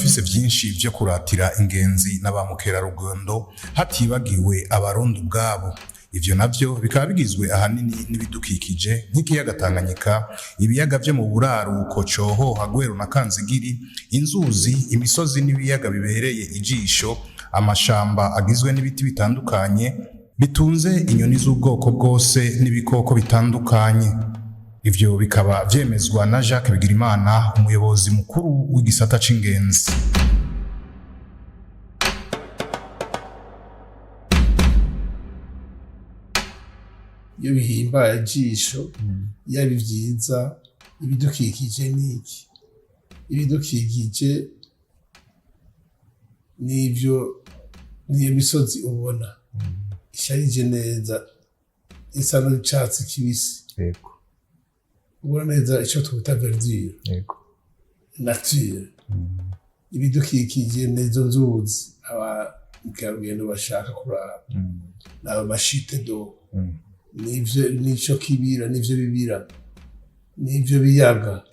burafise vyinshi vyo kuratira ingenzi na ba mukerarugendo, hatibagiwe Abarundi ubwabo. Ivyo navyo bikaba bigizwe ahanini n'ibidukikije nk'ikiyaga Tanganyika, ibiyaga vyo mu buraruko Cohoha, Rweru na Kanzigiri, inzuzi, imisozi n'ibiyaga bibereye ijisho, amashamba agizwe n'ibiti bitandukanye bitunze inyoni z'ubwoko bwose n'ibikoko bitandukanye. Ivyo bikaba vyemezwa na Jacques Bigirimana, umuyobozi mukuru w'igisata c'ingenzi. Iyo bihimbaye ijisho, iyo ari vyiza, ibidukikije n'iki? Ibidukikije n'ivyo, niyo misozi ubona isharije neza, isa n'icatsi kibisi, ubona neza ico twita verdure, nature. Ibidukikije n'izo nzuzi abamukerarugendo bashaka kuraba, n'ayo ma chutes d'eau, nivyo, nico kibira, nivyo bibira, n'ivyo biyaga,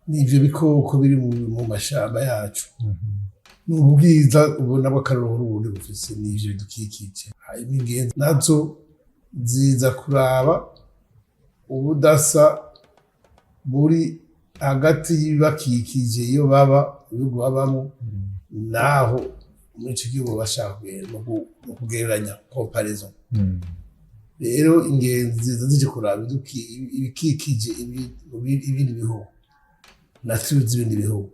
n'ivyo bikoko biri mu mashamba yacu, ni ubwiza ubona bw'akarorero Uburundi bufise, n'ivyo bidukikije. Hanyuma ingenzi nazo ziza kuraba ubudasa buri hagati y'ibibakikije iyo baba, ibihugu babamwo, naho muri ico gihugu bashaka kugenda, mu kugereranya, comparaison. Rero ingenzi ziza zije kuraba ibikikije ibindi bihugu, nature z'ibindi bihugu.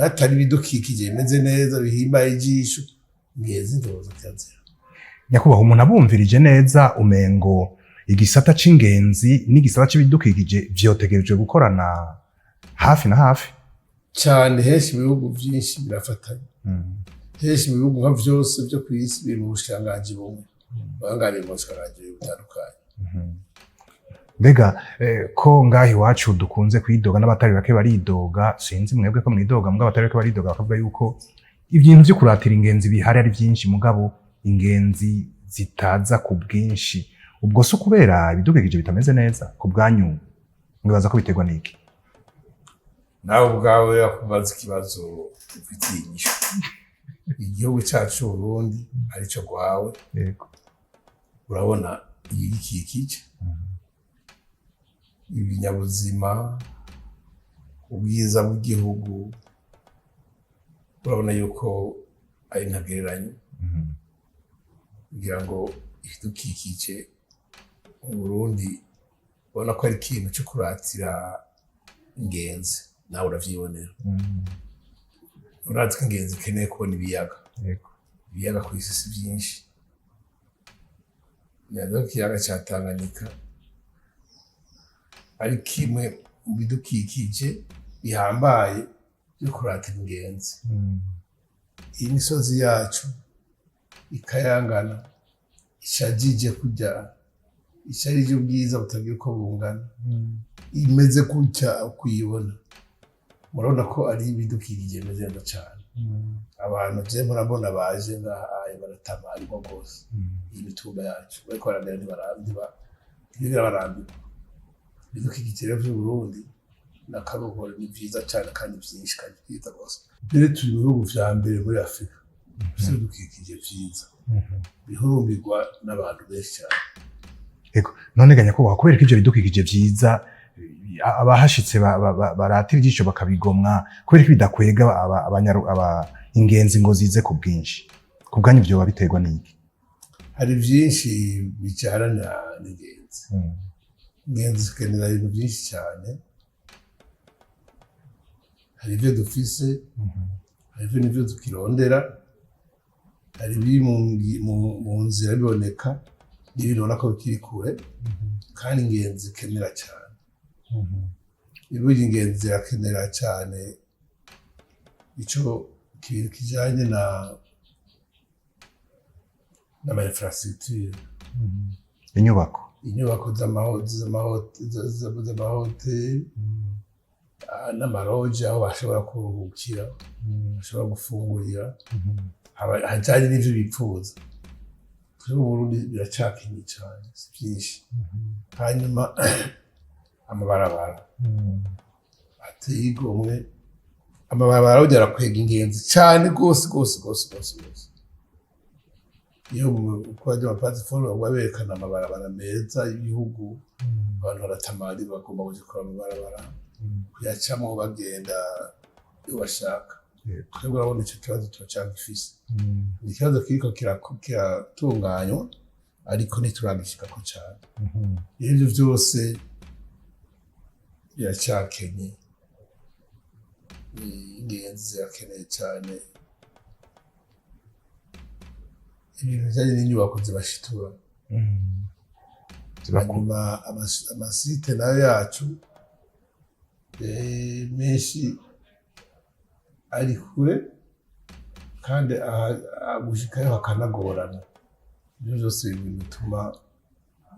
Hatari ibidukikije bimeze neza, bihimbaye ijisho, ingenzi ndoza kirazira. Nyakubahwa, umuntu abumvirije neza umengo igisata c'ingenzi n'igisata c'ibidukikije vyotegerejwe gukorana hafi na hafi. Cane, henshi mu bihugu vyinshi birafatanye. Henshi mu bihugu nka vyose vyo kw'isi biri mu bushikiranganji bumwe, bangariye mu bushikiranganji butandukanye. Mbega ko ngaha iwacu dukunze kwidoga, n'abatari bake baridoga, sinzi mwebwe ko mwidoga, mugabo abatari bake baridoga bakavuga yuko ibintu vyo kuratira ingenzi bihari ari vyinshi, mugabo ingenzi zitaza ku bwinshi. Ubwo si ukubera ibidukikije bitameze neza? Ku bwanyu mwibaza ko biterwa n'iki? Nawe ubwawe yakubaza ikibazo ufitiye inyishu. Igihugu cacu c'Uburundi arico gwawe, urabona ibigikikije, ibinyabuzima, ubwiza bw'igihugu, urabona yuko ari ntagereranywa. Kugira ngo ibidukikije mu Burundi, ubona ko ari ikintu co kuratira ingenzi, nawe uravyibonera. Urazi ko ingenzi ikeneye kubona ibiyaga. Ibiyaga kw'isi si vyinshi. Nibaza ko ikiyaga ca Tanganyika ari kimwe mu bidukikije bihambaye vyo kuratira ingenzi. Iyi misozi yacu ikayangana, ishajije kurya, isharije ubwiza butagira uko bungana, imeze gutya ukuyibona, murabona ko ari ibidukikije bimeze neza cane. Abantu je murabona baje ngaha baratabarirwa rwose. Iyi mitumba yacu bariko baragenda, ntibigera barambirwa. Ibidukikije rero vy'Uburundi n'akaroruhore, ni vyiza cane kandi vyinshi kandi vyiza rwose. Mbere turi mu bihugu vya mbere muri Afurika bifise ibidukikije vyiza bihurumbirwa n'abantu benshi cane. Ego, none ga nyakubahwa, kubera ko ivyo bidukikije vyiza abahashitse baratira ijisho bakabigomwa, kubera ko bidakwega ingenzi ngo zize ku bwinshi, ku bwanyu vyoba biterwa n'iki? Hari vyinshi bijana n'ingenzi. Ingenzi zikenera ibintu vyinshi cane. Hari ivyo dufise, hari ivyo nivyo tukirondera, hari ibiri mu nzira biboneka n'ibindi ubona ko bikiri kure. Kandi ingenzi ikenera cane, burya ingenzi zirakenera cane ico kintu kijanye n'ama infrastructure. Inyubako. Inyubako z'amahoteli n'ama lodge, aho bashobora kuruhukira, bashobora gufungurira, hajanye n'ivyo bipfuza. Twebwe mu Burundi biracakenye cane, si vyinshi. Hanyuma amabarabara ateye igomwe. Amabarabara burya arakwega ingenzi cane gose gose gose gose gose. Iyo uko baja ama plateformes baguma berekana amabarabara meza y'ibihugu, abantu baratamari, bagomba kuja kuraba amabarabara, kuyacamwo bagenda iyo bashaka. Twebwe urabona ico kibazo turacagifise. Ni ikibazo kiriko kiratunganywa, ariko ntituragishikako cane. Ivyo vyose biracakenye. Ingenzi zirakeneye cane ibintu bijanye n'inyubako zibashitura. Hanyuma ama sites nayo yacu menshi ari kure, kandi gushikayo hakanagorana. Ivyo vyose biri bituma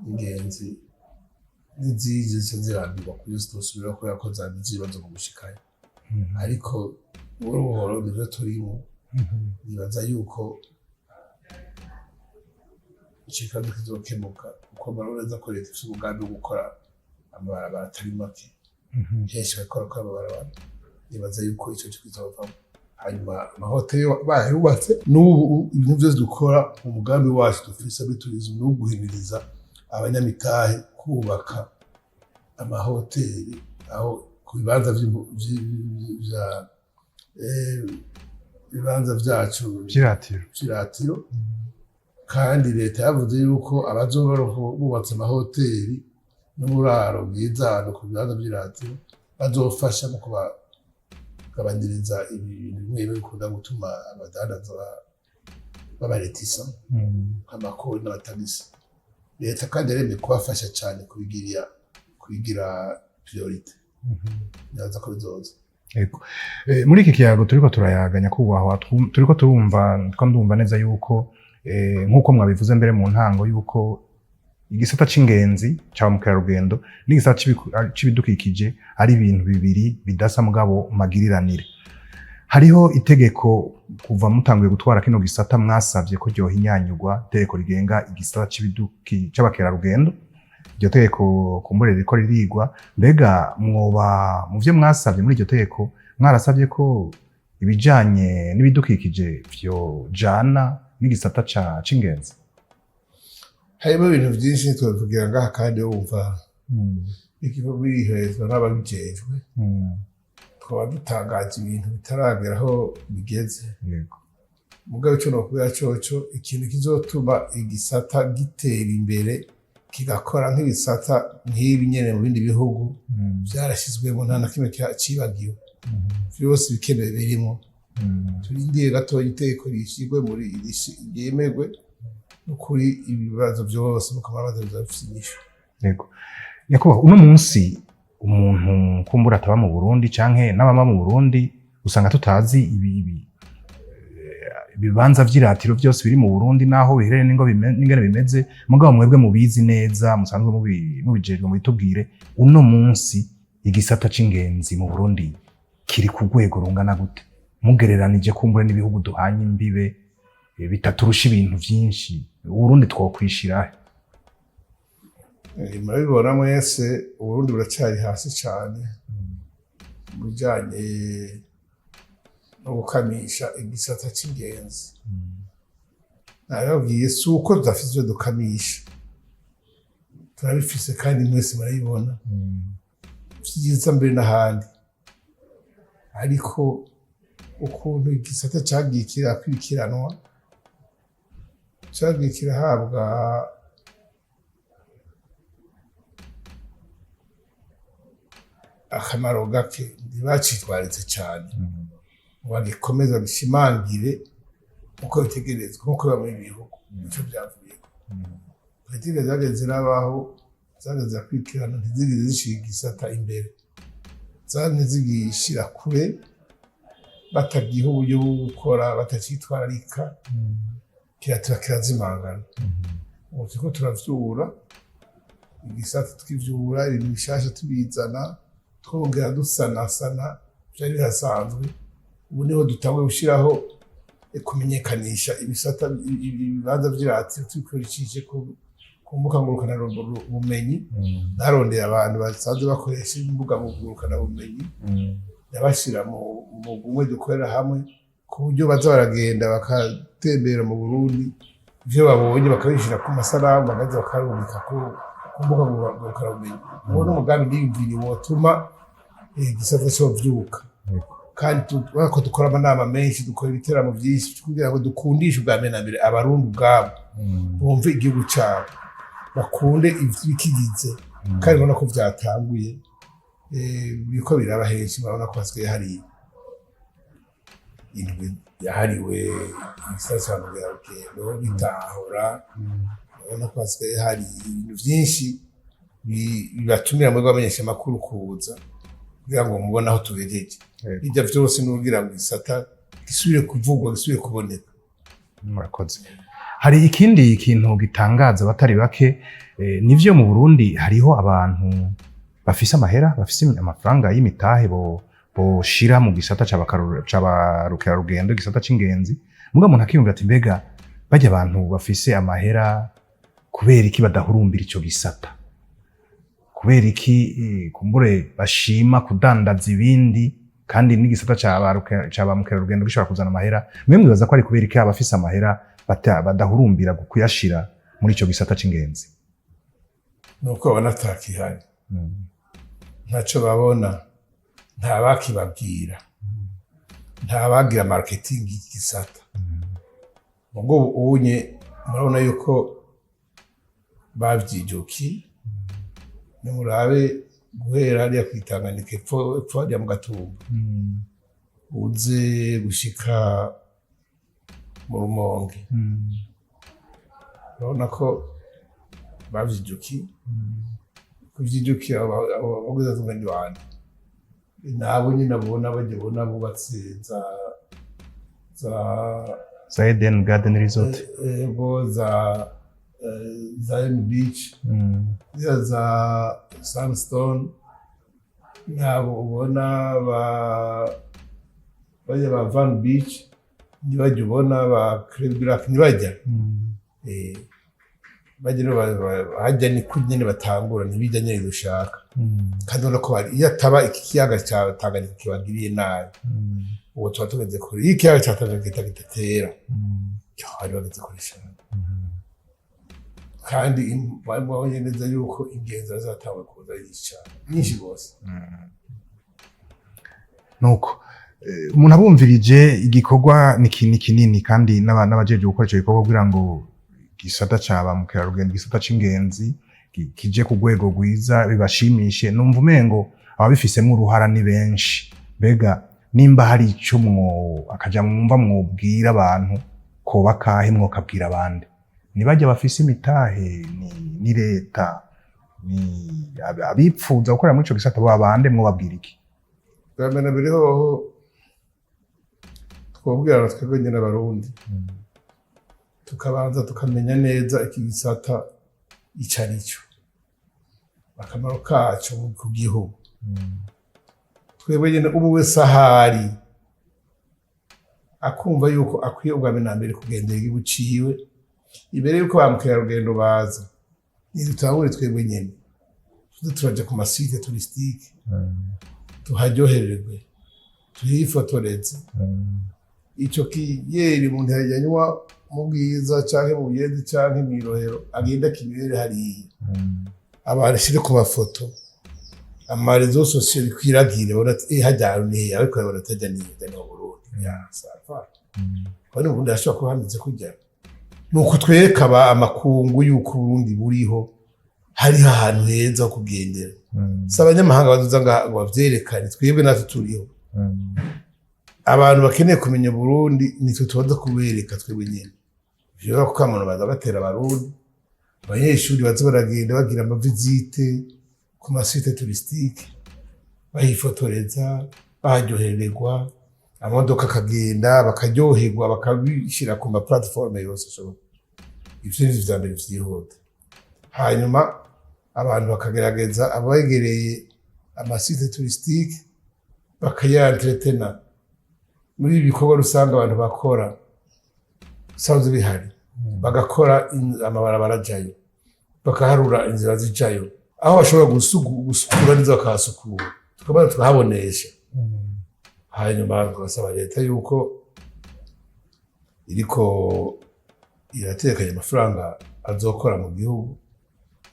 ingenzi n'izije zica zirambirwa kuburyo zitosubira, kubera ko zagize ibibazo mu gushikayo. Ariko buhoro buhoro nivyo turimwo. Nibaza yuko ico kibazo kizokemuka, kuko murabona neza ko leta ifise umugambi wo gukora amabarabara atari make. Henshi bariko barakora amabarabara. Nibaza yuko ico co kizovamwo. Hanyuma amahoteli bayubatse n'ubu, ibintu vyose dukora, umugambi wacu dufise muri tourisme ni uwo guhimiriza abanyamitahe kubaka amahoteli aho ku bibanza vya ibibanza vyacu vy'iratiro. Vy'iratiro. Kandi leta yavuze yuko abazoba bubatse amahoteli n'uburaro bwiza ahantu ku bibanza vy'iratiro bazofasha mu kubagabaniriza ibintu bimwe bimwe bikunda gutuma abadandaza babaretisa, amakori n'amatagisi. Leta kandi yaremeye kubafasha cane kubigira priorité. Nibaza ko bizoza. Yego. Muri iki kiyago turiko turayaga, nyakubahwa, turiko turumva, ndiko ndumva neza yuko nk'uko mwabivuze mbere mu ntango, yuko igisata c'ingenzi ca mukerarugendo n'igisata c'ibidukikije ari ibintu bibiri bidasa mugabo magiriranire. Hariho itegeko kuva mutanguye gutwara kino gisata mwasavye ko ryohinyanyurwa, itegeko rigenga igisata c'abakerarugendo. Iryo tegeko kumbure ririko ririgwa. Mbega mwoba mu vyo mwasavye muri iryo tegeko mwarasavye ko ibijanye n'ibidukikije vyojana n'igisata c'ingenzi? Harimo ibintu vyinshi twobivugira ngaha, kandi wumva birihezwa n'ababijejwe, twaba dutangaje ibintu bitaragera aho bigeze. Mugabo ico nokubwira coco, ikintu kizotuma igisata gitera imbere, kigakora nk'ibisata nk'ibi nyene mu bindi bihugu, vyarashizwemo, nta na kimwe cibagiwe. Vyose bikenewe birimwo. Turindire gatoya itegeko rishirwe muri ryemerwe, nukuri ibibazo vyose mukamara bizoba bifise inyishu. Yego. Nyakubahwa, uno munsi umuntu kumbura ataba mu Burundi canke n'ababa mu Burundi usanga tutazi ibibanza vy'iratiro vyose biri mu Burundi naho biherereye n'ingene bimeze. Mugabo mwebwe mubizi neza, musanzwe mubijejwe, mubitubwire: uno munsi igisata c'ingenzi mu Burundi kiri ku rwego rungana gute, mugereranije kumbure n'ibihugu duhanye imbibe bitaturusha ibintu vyinshi? Uburundi twokwishirahe? Murabibona mwese, Uburundi buracari hasi cane mu bijanye no gukamisha igisata c'ingenzi. Nabibabwiye, si uko tudafise ivyo dukamisha, turabifise kandi mwese murabibona, vyiza mbere n'ahandi. Ariko ukuntu igisata cagiye kirakurikiranwa, cagiye kirahabwa akamaro gake, ntibacitwaritse cane ngo bagikomeze, babishimangire uko bitegerezwa, nkuko biba muri ibi bihugu. Nico vyavuyeko. Politike zagiye zirabaho, zagiye zirakurikirana, ntizigeze zishira igisata imbere, zamye zigishira kure, batagiha uburyo bwo gukora, batacitwararika, kirateba kirazimangana. Ubu turiko turavyura igisata, twivyura ibintu bishasha, tubizana, twongera dusanasana vyari bihasanzwe. Ubu niho dutanguye gushiraho kumenyekanisha ibisata, ibibanza vy'iratiro, tubikoresheje ku mbuga ngurukana bumenyi. Narondeye abantu basanzwe bakoresha imbuga ngurukana bumenyi. Ndabashira mu mugwi umwe dukorera hamwe, ku buryo baza baragenda bakatembera mu Burundi, ivyo babonye bakabishira ku masanamu, bagaza bakarungika ku mbuga ngurukanabumenyi. Uwo ni umugambi niyumviriye wotuma igisata covyuka. Kandi urabona ko dukora amanama menshi, dukora ibiteramo vyinshi kugira ngo dukundishe ubwa mbere na mbere Abarundi ubwabo, bumve igihugu cabo, bakunde ibikigize. Kandi ubona ko vyatanguye, biriko biraba henshi. Murabona ko hasigaye hari indwi yahariwe igisata ca mukerarugendo bitahora. Urabona ko hasigaye hari ibintu vyinshi bibatumira muri bamenyeshamakuru kuza kugira ngo mubone aho tugejeje. Bijya vyose ni ukugira ngo igisata gisubire kuvugwa, gisubire kuboneka. Murakoze. Hari ikindi kintu gitangaza abatari bake, nivyo mu Burundi hariho abantu bafise amahera, bafise amafaranga y'imitahe boshira mu gisata c'abarukerarugendo, igisata c'ingenzi. Muga umuntu akiyumvira ati: "Mbega barya abantu bafise amahera, kubera iki badahurumbira ico gisata? Kubera iki kumbure bashima kudandaza ibindi, kandi n'igisata ca ba mukerarugendo gishobora kuzana amahera?" Mwe mwibaza ko ari kubera iki abafise amahera badahurumbira kuyashira muri ico gisata c'ingenzi? Nuko babona atakihari, ntaco babona, nta bakibabwira, nta bagira marketing y'igisata. Mugo ubunye murabona yuko bavyijukiye. Nimurabe guhera hariya kw'itanganika epfo epfo hariya mu Gatumba, uze gushika mu Rumonge, urabona ko bavyijukiye. Kuvyijukira, abagwizatunga ni bande? Nabo nyine abona bajya ubona bubatse za Za Eden Garden Resort. Ego, za Zion Beach, ziriya za Sandstone, nabo ubona ba bajya ba Van Beach, ntibajya ubona ba Credulac, ntibajya. Bajya rero hajya ni ko nyene batangura, ntibijya nyene dushaka. Kandi ubona ko iyo ataba iki kiyaga ca Tanganyika kibagiriye nabi, ubu tuba tugeze kure. Iyo ikiyaga ca Tanganyika kidatera, bari bageze kure cane. Kandi babonye neza yuko ingenzi bazatangura kuza ari nyinshi cane, nyinshi rwose. Nuko umuntu abumvirije, igikorwa ni kinini, kandi n'abajejwe gukora ico gikorwa kugira ngo igisata ca ba mukerarugendo, igisata c'ingenzi kije ku rwego rwiza bibashimishe, numva umengo ababifisemwo uruhara ni benshi. Mbega nimba hari ico mwo akaja mwumva mwobwira abantu, koba kahe? Mwokabwira abandi nibajya bafise imitahe, ni leta, ni abipfuza gukorera muri ico gisata, bo abande mwobabwira iki? Bwa mbere na mbere hoho twobwirana twebwe nyene Abarundi, tukabanza tukamenya neza iki gisata ico ari cyo, akamaro kaco ku gihugu. Twebwe nyene, ubu wese ahari akumva yuko akwiye ubwa mbere na mbere kugendera igihugu ciwe imbere yuko ba mukerarugendo baza. Nidutangure twebwe nyene, tuze turaja ku ma sites touristiques, tuharyohererwe, tuhifotoreze. Ico kiyeri umuntu yanywa mu Bwiza canke mu Buyenzi canke mw'Irohero, agenda kinywere hariya, abantu ashire ku mafoto, ama réseaux sociaux bikwiragire, babona ati: "Eh, harya hantu ni hehe?" Ariko babona ati: "Harya ni harya ni mu Burundi ya ça va." Bari mu Burundi hashobora kuba hameze kurya. Ni uko twereka amakungu yuko Uburundi buriho, hariho ahantu heza ho kugendera. Si abanyamahanga bazoza ngo bavyerekane, twebwe natwe turiho. Abantu bakeneye kumenya Burundi, nitwe tubanza kubereka twebwe nyene. Ivyo kuko abantu baza batera Abarundi, abanyeshuri baza baragenda bagira ama visites ku ma sites touristiques, bahifotoreza, baharyohererwa, amamodoka akagenda, bakaryoherwa, bakabishira ku ma plateformes yose ashoboka. Ivyo nivyo vya mbere vyihuta. Hanyuma abantu bakagerageza, abegereye ama sites touristiques bakayentretena. Muri ibi bikorwa rusange abantu bakora bisanzwe bihari, bagakora amabarabara ajayo, bakaharura inzira zijayo, aho bashobora gusukura neza bakahasukura, tukabanza tukahabonesha. Hanyuma tugasaba leta yuko iriko iratekanya amafaranga azokora mu gihugu,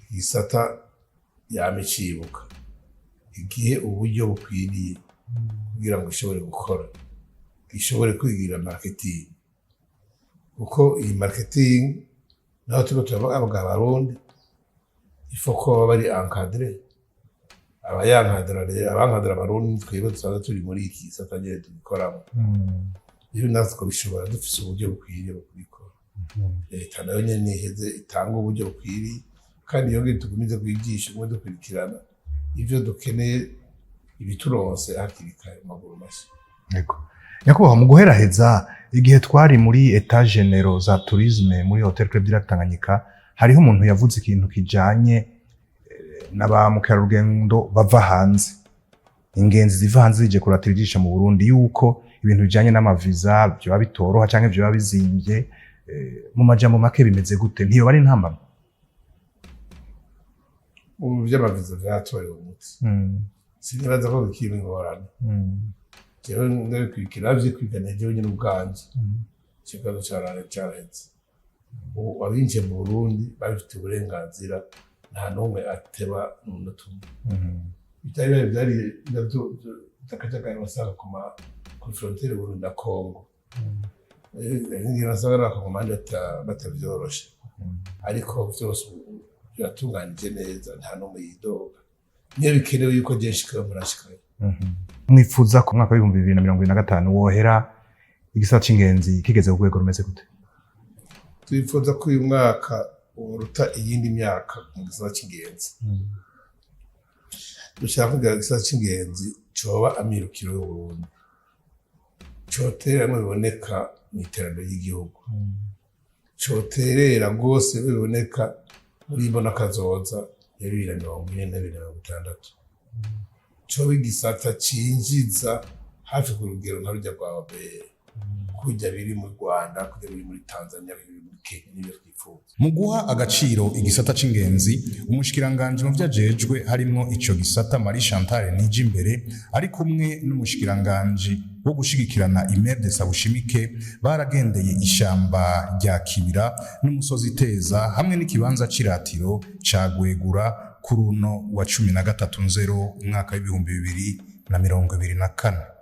igisata yama icibuka igihe uburyo bukwiriye kugira ngo ishobore gukora, ishobore kwigira marketing, kuko iyi marketing naho turiko turavuga Abarundi, il faut ko baba bari encadré. Abayankadira rero, abankadira Abarundi, twebwe dusanzwe turi muri iki gisata nyene tubikoramo. Rero natwe tukabishobora dufise uburyo bukwiriye bwo kubikora. Leta nayo nyene iheze itanga uburyo bukwiriye, kandi yongere tugumize kwigisha umwe dukurikirana ivyo dukeneye, ibituronse hakiri kare mu maguru mashya. Yego. Nyakubahwa, mu guheraheza, igihe twari muri états généraux za tourisme muri Hotel Club du Lac Tanganyika, hariho umuntu yavuze ikintu kijanye na ba mukerarugendo bava hanze, ingenzi ziva hanze zije kuratira ijisho mu Burundi, yuko ibintu bijanye n'amaviza vyoba bitoroha canke vyoba bizimvye. Mu majambo make bimeze gute? Ntiyoba ari intambamyi? Ubu vy'amaviza vyatorewe umuti, sinibaza ko bikiri ingorane. Jewe ndabikurikira, navyikwigana jewe nyene ubwanje. Ikibazo caraheze. Ubu abinjiye mu Burundi babifitiye uburenganzira, nta n'umwe ateba n'umunota umwe. Bitari navyo vy'akajagari wasanga kuri frontière Burundi na Congo. Ngira wasanga n'abakongomani batavyoroshe, ariko vyose ubu biratunganije neza, nta n'umwe yidoga. Niyo bikenewe yuko je nshikayo, murashikayo. Mwifuza ku mwaka w'2025 wohera igisata c'ingenzi kigeze ku rwego rumeze gute? Twifuza ko uyu mwaka uruta iyindi myaka mu gisata c'ingenzi. Dushaka kugira igisata c'ingenzi coba amirukiro y'Uburundi, cotereramwo biboneka mu iterambere ry'igihugu, coterera rwose biboneka muri mbonakazoza ya 2040 na 2060, coba igisata cinjiza hafi ku rugero nka rurya rwa OBR, kurya biri mu Rwanda, kurya biri muri Tanzania, biri muri Kenya. Nivyo twifuza. Mu guha agaciro igisata c'ingenzi, umushikiranganji mu vyo ajejwe harimwo ico gisata, Marie Chantal Nijimbere, ari kumwe n'umushikiranganji wo gushigikirana, Imelde Sabushimike, baragendeye ishamba rya Kibira n'umusozi Teza hamwe n'ikibanza c'iratiro ca Gwegura kuri uno wa 13 nzero umwaka w'2024.